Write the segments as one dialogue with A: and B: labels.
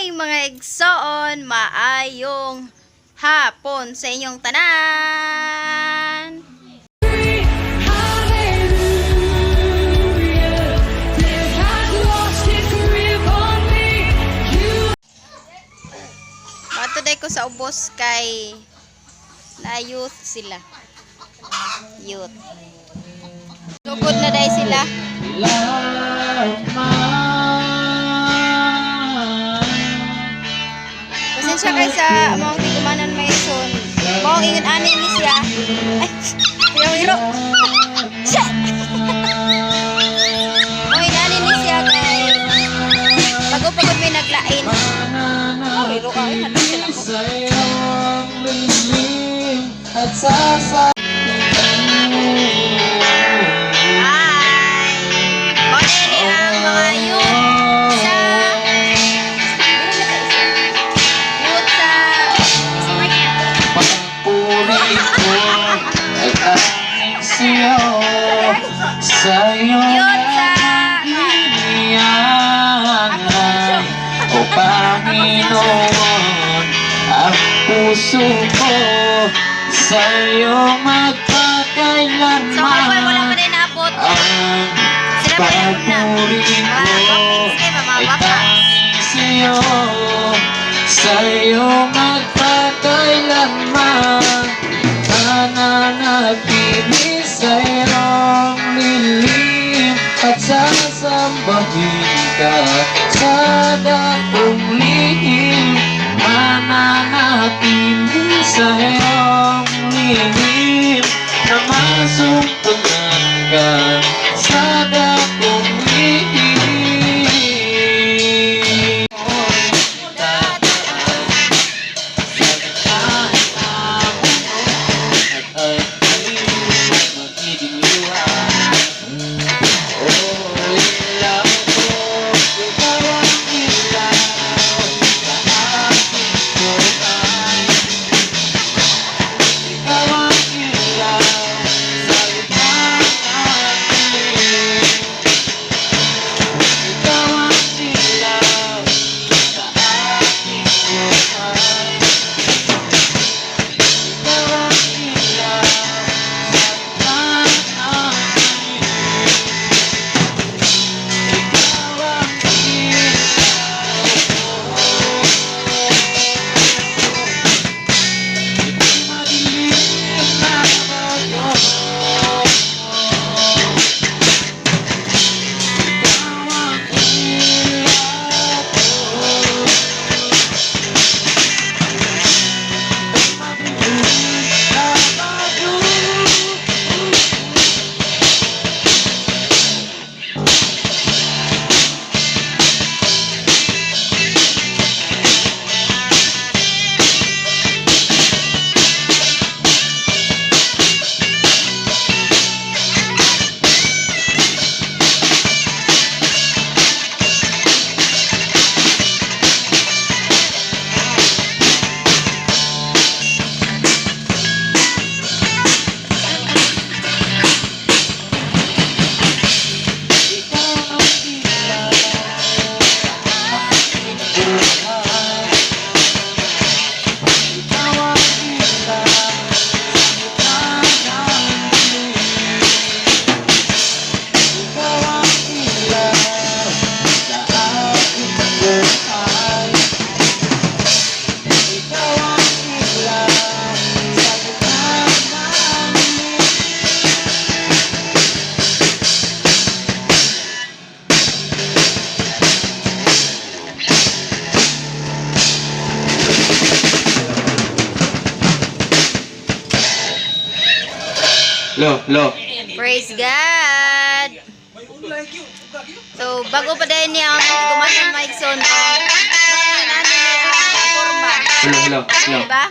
A: Hi, mga igsoon, maayong hapon sa inyong tanan.
B: Hallelujah. Death has lost its grip on me. You
A: Matuday ko sa ubos kay na youth sila. Youth. Sugod na dahil sila. Pasensya kay sa mga tigumanan, may son. Mao ingon ani ni siya. Ay, ayaw iro. Shit! Mao ingon ani ni siya kay bago-pagod may naglain. Oh, iro ka ay hadlok siya nako. Hi! Mao na ni ang mga youth sa youth sa
C: Pagpuri ko ay tanging sa'yo. Sa'yo
A: Yun sa
C: inianay, O Panginoon. Ang puso ko sa'yo
A: So, wala wala pa
C: magpakailanman.
A: din naabot.
C: Ang
A: Sila pa yung una.
C: pagpuri
A: Mga
C: ko
A: guwapings kayo, mga
C: ay
A: guwapas.
C: tanging sa'yo. Sa'yo magpakailanman. Mananatili sa iyong lilim at sasambahin ka sa dakong lihim. Mananatili sa iyong lilim na masumpungan ka sa dakong lihim. At aking magiging luha. Oh, ilaw ko, ikaw ang ilaw sa aking buhay. Ikaw ang ilaw sa gitna ng dilim. Ikaw ang ilaw sa aking buhay. Ikaw ang ilaw sa gitna ng dilim. Ikaw ang ilaw ko. Hindi madilim na bago. Ikaw ang ilaw ko. Madilim na bago. Ikaw ang ilaw sa aking buhay. Ikaw ang ilaw sa gitna ng dilim. Ikaw ang ilaw sa aking buhay. Ikaw ang ilaw sa gitna ng dilim. Lo, lo.
A: Praise God! So, bago pa din niya ang gumanan, mga igsoon. Mga ano niya ang forma.
C: Hello, hello, hello.
A: Diba?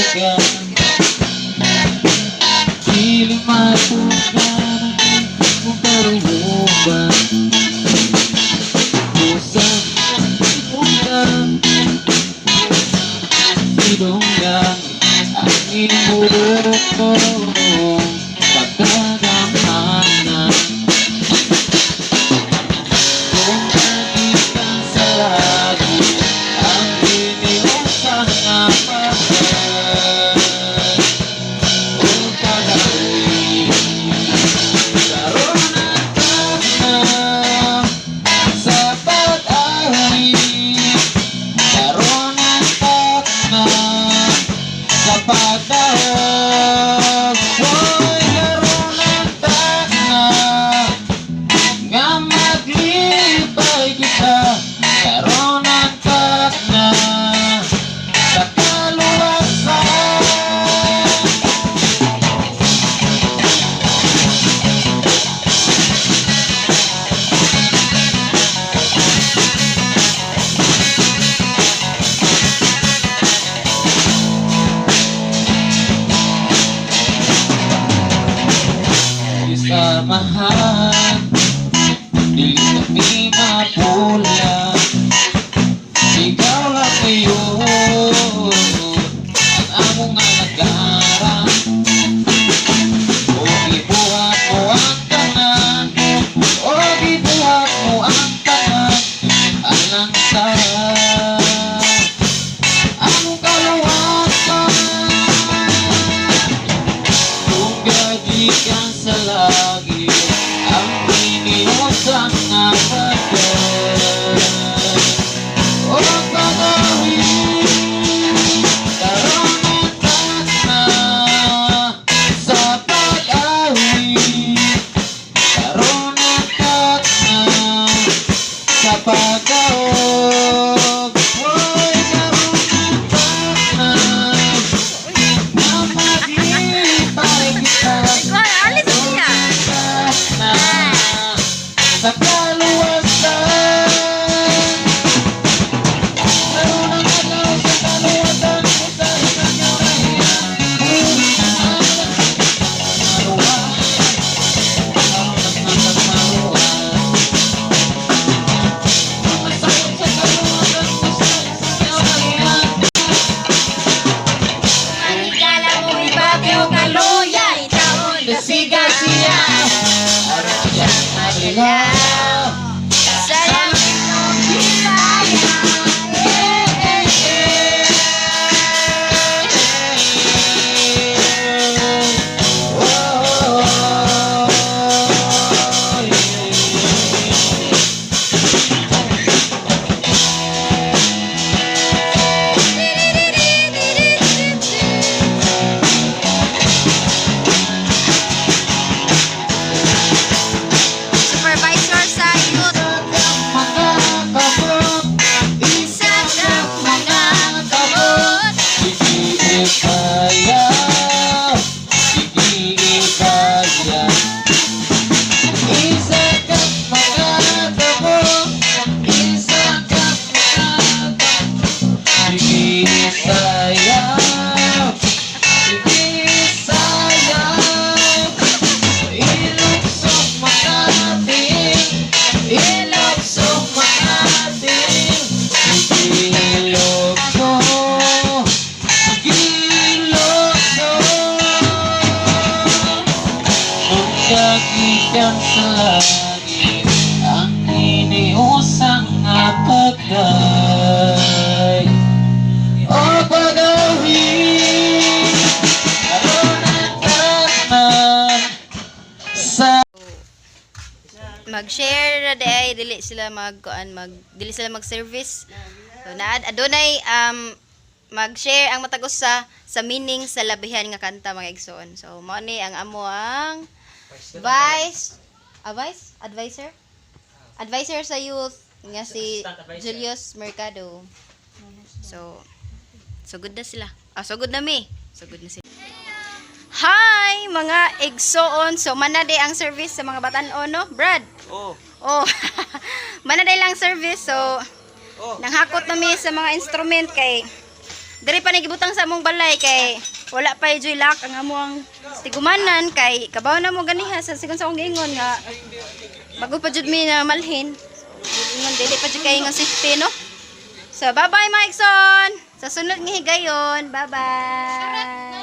C: Dagan. Dili matugan kung karuban. Usang unang Sidonggan ang imong pagkagamhanan. Kung nagikan sa lagi ang iniusang nga pagay o pag-awit. Karon na na sa pag-awit. Karon na na sa pagdahog. Hoy, karon na na nga maglipay kita. Karon ang na sa kaluwasan. Isamahan, dili kami mapula. Ikaw lang ngayon ang among alagaran. O gibuhat mo ang tanan, o gibuhat mo ang tanan, alang sa among kaluwasan. Kung gagikan sa lagi ang iniusang nga pagay o pag-awit. Karon na sa pag-awit. Karon na sa pag-ahog. Hoy, karon na na maglipay kita.
A: Ay, alis siya.
C: Na sa kaluwasan. Karon ang adlaw sa kaluwasan, sa kanyang
A: Manikala mo ibabyo kaluya itaon
C: Siga siya.
A: Sa langit mo kilaya. Supervisor sa youth. Isa sa mga kamot.
C: Ilokso Makati, Ilokso, Ilokso. Kung kagikan sa langit ang iniusang nga pagay o pag-awit. Karon ang tanan sa
A: Mag-share ra di ay dili sila mag kuan mag dili sila mag-service. So naad adunay mag-share ang matag usa sa meaning sa labihan nga kanta, mga igsoon. So mao ni ang amo ang vice ah, vice advisor advisor sa youth nga si Julius Mercado. So good na sila. Ah, so good na mi. So good na sila. Hi mga igsoon. So manade ang service sa mga batan-on, no? Brad.
D: Oh,
A: Oh. Manaday lang service. So
D: oh.
A: nanghakot na mi sa mga instrument kay Diri pa ni gibutang sa among balay kay wala pa joy lock ang among tigumanan kay kabaw na mo ganiha sa sigon sa akong giingon nga bago pa jud mi na malhin. So, ingon dili pa jud kay nga safety, no. So bye-bye, mga igsoon. Sa sunod nga higayon. Bye-bye.